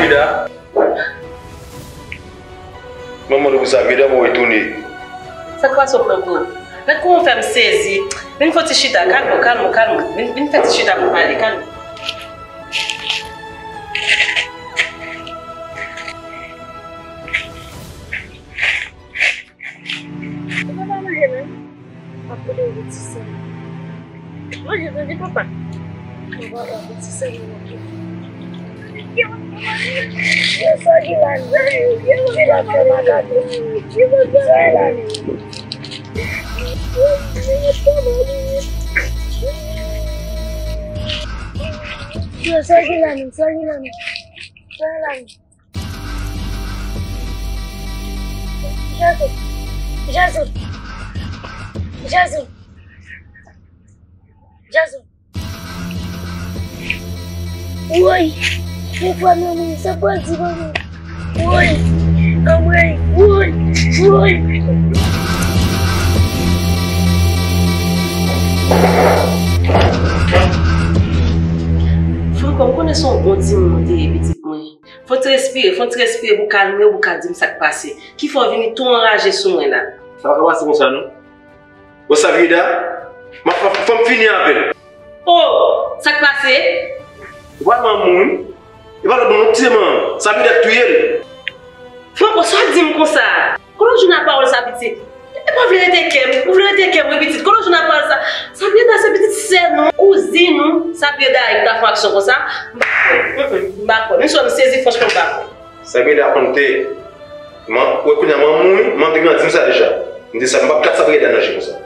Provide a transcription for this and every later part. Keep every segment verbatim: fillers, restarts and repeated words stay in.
Sabrina. Mwen mande pou Sabrina, mwen retounen. Sa k pase w pran pou ou? Gad kòman w fè m sezi. Vin fè ti chita. Kalme w, kalme w, kalme w. Vin, vin fè ti chita pou n pale. Kalme w. Ou pa manje menm? M ap kote ou ti sè. Manje, manje, papa. Papa, ti sè mwen. Yo, sa ki la, yo, yo, yo, sa ki la, yo, yo, sa ki la. Yo, sa ki la, sa ki la, sa ki la. Jason. Jason. Jason. Jason. Woy! Yon fwa nan mwen, sa pral di manman. Woy! Anmwey! Woy! Woy! Franco, m konnen se yon bon timoun ou te ye, pitit mwen. Fò w ti respire, fò w ti respire pou w kalme w, pou w ka di m sa k pase. Ki fè w vini tou anraje sou mwen la? Sa pa ka pase konsa, non. Bon, Sabrina, m ap, fò m fini avè l. Oh, sa k pase? Ou pa manman m, wi. E pa lòt moun, non, ki se manman m. Sabrina k touye l. Franco, sa w di m konsa? Kote w jwenn a pawòl sa, pitit? E pa w vle rete kè m, ou vle rete kè m, wi, pitit. Kote w jwenn a pawòl sa? Sabrina se pitit sè nou, kouzin nou. Sabrina, ou ta fè yon aksyon konsa? M pa kwè. Mm, mm, m pa kwè. Menm si w wè m sezi, franchman, m pa kwè. Sabrina konn te. Man, wè kounye a manman m, wi, manman m te grandi m sa deja. M di sa, m p ap kat Sabrina nan je konsa.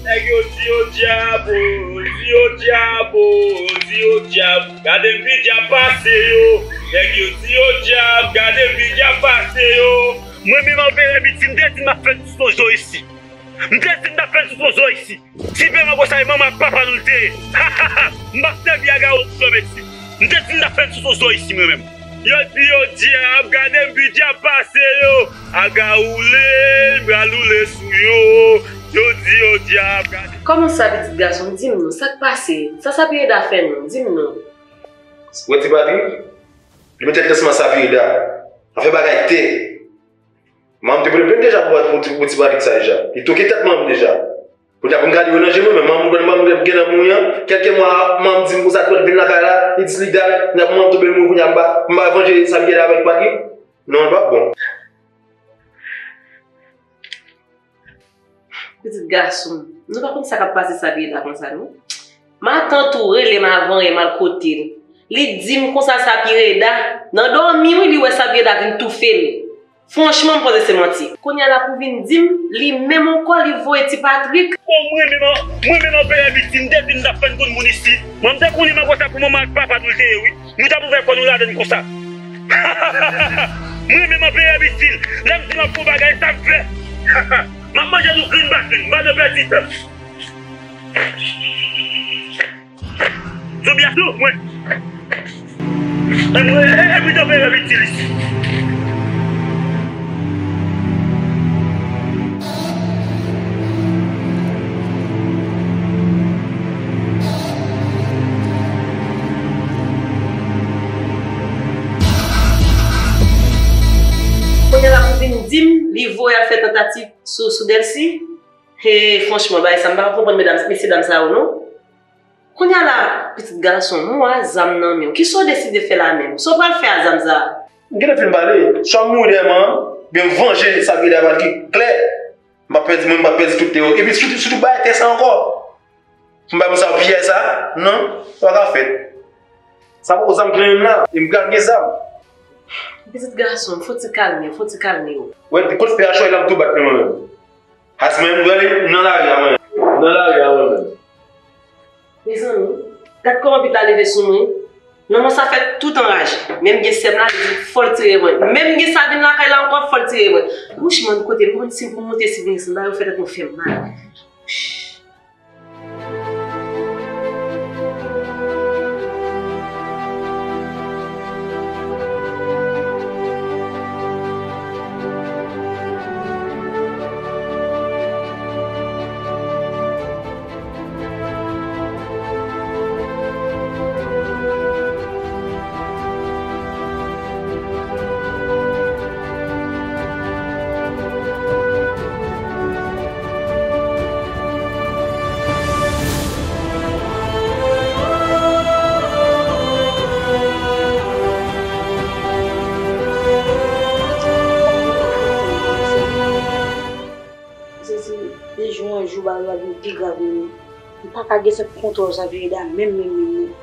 Nèg yo di yo dyab, oh, di yo dyab, oh, di yo dyab. Gade m pi dyab pase yo. Nèg yo di yo dyab, gade m pi dyab pase yo. Mwen menm anperè Bitin, m te di m ap fè l sou zo isi. M te di m t ap fè l sou zo isi. Ti pèman konsa e manman ak papa nou l te ye. M p ap sèvi Agawoule pou yon mesi. M te di m t ap fè l sou zo isi mwen menm. Yo di yo dyab, gade m pi dyab pase yo. Agawoule, m pral woule sou yo. Yo di yo dyab, gade. Kòman sa, pitit gason m? Di m non, sa k pase? Sa Sapireda fè nou? Di m non. Wè ti Patrik, li mete tèt li ansanm ak Sapireda. Afè bagay tè. Manman m te plenn deja pou, pou, pou ti Patrik sa deja. Li toke tèt manman m deja. Kounye a pou m gade yo nan je mwen, men manman m, manman m gen nan mouri an. Kèlke mwa, manman m di m konsa, tou vin lakay la, li di li dal, kounye a pou manman m tonbe mouri, kounye a m pa, m pa vanje sa m gen avèk Patrik. Non, li p ap bon. Pitit gason m, nou pa konn sa k ap pase Sapireda konsa, non. Matant ou rele m avan yè, m al kote l. Li di m konsa Sapireda, nan dòmi, wi, li wè Sapireda vin toufe l. Franchman, m panse se manti. Kounye a la pou vin di m, li menm ankò, li voye ti Patrik. O, mwen menm, mwen menm anperè Bitin, m te di m t ap fè n konn moun isi. Mwen, m te konnen manman sa pou manman ak papa nou l te ye, wi. Nou t ap ouvè kò nou ladann konsa. Mwen menm anperè Bitin, lè m di m ap fè yon bagay, sa m fè. M ap manje nou grenn pa grenn, m pa nan pèdi tan. Zonbi a sou mwen. E mwen, e, e, mwen, mwen, mwen, mwen, mwen, Kounye a la pou vin di m, li voye al fè tantativ sou, sou Dèlsi. He, franchman, bagay sa, m pa konprann medam, mesye dam sa yo, non. Kounye a la, pitit gason, m wè zam nan men w. Kisa w deside fè la menm? Sa w pral fè a zam sa a? M gentan fin pale. Swa m mouri dèyè manman m, oubyen m vanje sa vye dèyè pral gen klè. M p ap pèdi mwen, m p ap pèdi tout tè yo. Epi sitou, sitou bagay tè sa ankò. M bay moun sa yo piyay sa? Non, sa pa ka fèt. Sa poko zam k nan men m la, e m pral gen zam. Pitit gason, fò w ti kalme w, fò w ti kalme w. Wè, kout fè a chòy la, m tou bat mwen menm. As mwen, m prale nan lari a mwen. Nan lari a mwen menm. Mezanmi, gad kòman pit la leve sou mwen. Manman sa fè tout anraje. Menm gen sè m la, li di fò l tire mwen. Menm gen sa vin lakay la ankò, fò l tire mwen. Wouch, man, kote m konn si pou m monte, si pou m desann, bagay yo fè tèt mwen fè m mal. Wouch. Jou bagay yo ap vin pi grav menm. M pa ka gen sèt kontwòl Sapireda menm, menm, menm, menm.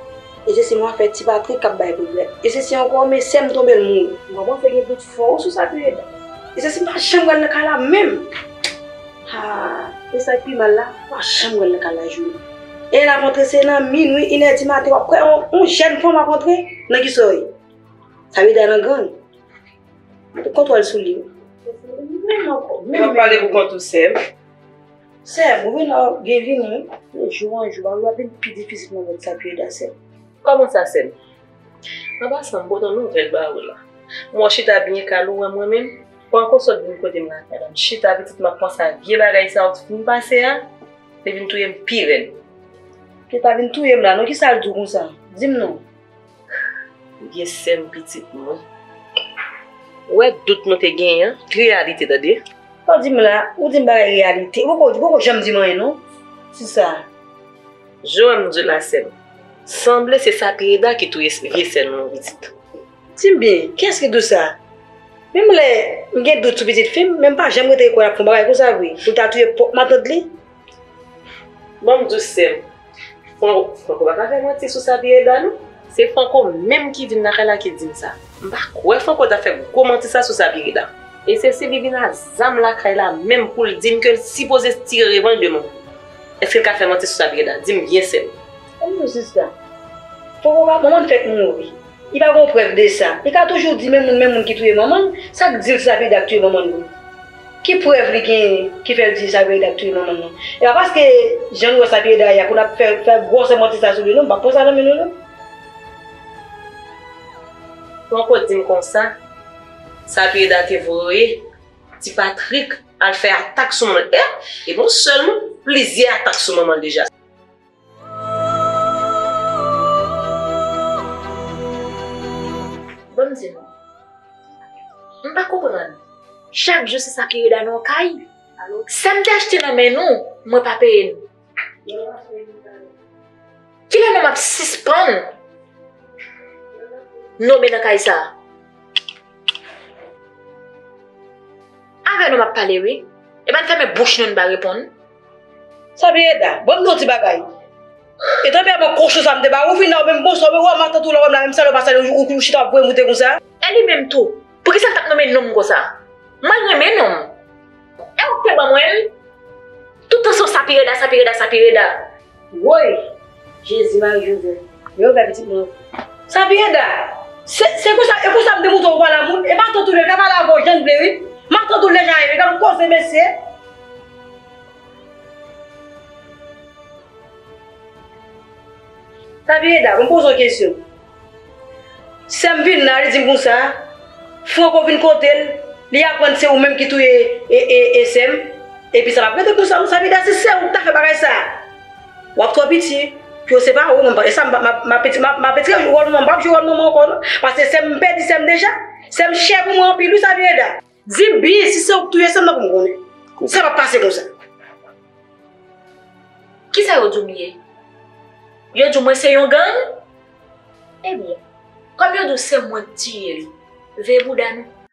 E se si mwen fè Ti Patrik k ap bay pwoblèm. E se si ankò, men sè m tonbe l mouri. M pa panse gen dout fò sou Sapireda. E se si m pa janm pral nan kay la menm. Ha, e sa k pi mal la, m pa janm pral nan kay la jounen. E l ap antre se nan minwi, inè di maten, w ap kwè yon, yon jèn fanm ap antre nan kisa w ye. Sapireda nan gang. Mete kontwòl sou li wi. Menm ankò, menm, menm. W ap pale pou kont ou, sè m. Sè m, ou vin la, byenvini wi. Jou an jou, bagay yo ap vin pi difisil nan vant Sapireda, sè m. Kòman sa, sè m? An pasan, m pote yon nouvèl ba ou la. M wè w chita byen kalou, wè mwen menm. Franco sot vin kote m lakay la. M chita pitit, m ap panse a vye bagay sa w fin pase a. Li vin touye m pi rèd. Li pa vin touye m la non, kisa l di w konsa? Di m non. Ebyen, sè m, pitit mwen. Ou wè dout nou te genyen an, ki reyalite, tande. Sa w di m la, ou di m bagay reyalite. Ou poko, ou poko janm di m anyen non. Sista. Jan m di w la, sè m. Sanble se Sapireda ki touye vye sè nou an, pitit. Di m byen, kiyès ki di w sa? Menm lè m gen dout sou pitit fi m, men m pa janm rete kwè l ap fè yon bagay konsa vre. Pou l ta touye pwòp matant li? Ban m di w, sè m. Fran-, Franco pa ka fè manti sou Sapireda, non. Se Franco menm ki vin lakay la ki di m sa. M pa kwè Franco ta fè gwo manti sa sou Sapireda. E se si li vin a zam lakay la menm pou l di m ke l sipoze tire revanj de mwen. Èske l ka fè manti sou Sapireda? Di m byen, sè m. Ban m di w, sista. Franco pa, manman l fèk mouri. Li pa gon prèv de sa. Li ka toujou di, men moun, men moun ki touye manman l, sa k di l se Sapireda k touye manman l menm? Ki prèv li genyen ki fè l di Sapireda k touye manman l nan? E pa paske jan nou wè Sapireda ye a pou n ap fè, fè gwòsè manti sa sou li non, m p ap pran sa nan men nou non. Franco di m konsa, Sapireda te voye Ti Patrik al fè atak sou manman l. E, e pa yon sèl non, plizyè atak sou manman l deja. Ban m di nou, m pa konprann. Chak jou se Sapireda nan yon kay. Sè m te achte nan men nou, mwen pa peye nou. Kilè nou m ap sispann nonmen nan kay sa a? Avè nou m ap pale wi. E pa n fèmen bouch nou, n pa reponn. Sapireda, ban m di w yon ti bagay. E tanpè mwen kochon sa m te ba ou, ou vin la, ou menm bonswa, ou wè matant ou la, ou wè m la, menm salòp a salye, ou, ou chita ap voye moute konsa. E li menm tou, poukisa l t ap nonmen non m konsa? Mwen renmen non m. E ou k te ban mwen l? Toutan se w Sapireda, Sapireda, Sapireda. Woy! Jezi, Mari Jozèf, men ouvè pitit mwen. Sapireda, se, se konsa, e konsa m te montre w pa lamoun, e matant ou li ka pale avè w jan l vle wi. Matant ou deja ye, gad yon koze mesye. Sapireda, ban m poze w kesyon. Sè m vin la, li di m konsa, Franco vin kote l, li aprann se ou menm ki touye e, e, e sè m. Epi sa p ap rete konsa non, Sapireda, se sè ou ki ta fè bagay sa. W ap twò piti pou yo separe w, mwen, e sa m, m ap, m ap, m ap, m ap retire wòl manman, m p ap jwe wòl manman ankò non. Paske sè m, m pèdi sè m deja. Sè m chè pou mwen anpil wi, Sapireda. Di m byen si se ou k touye sè m nan pou m konnen. Sa p ap pase konsa. Kisa yo di w m ye? Yo di w mwen se yon gang? Ebyen, kòm yo di w se mwen k tiye l, veye bouda nou.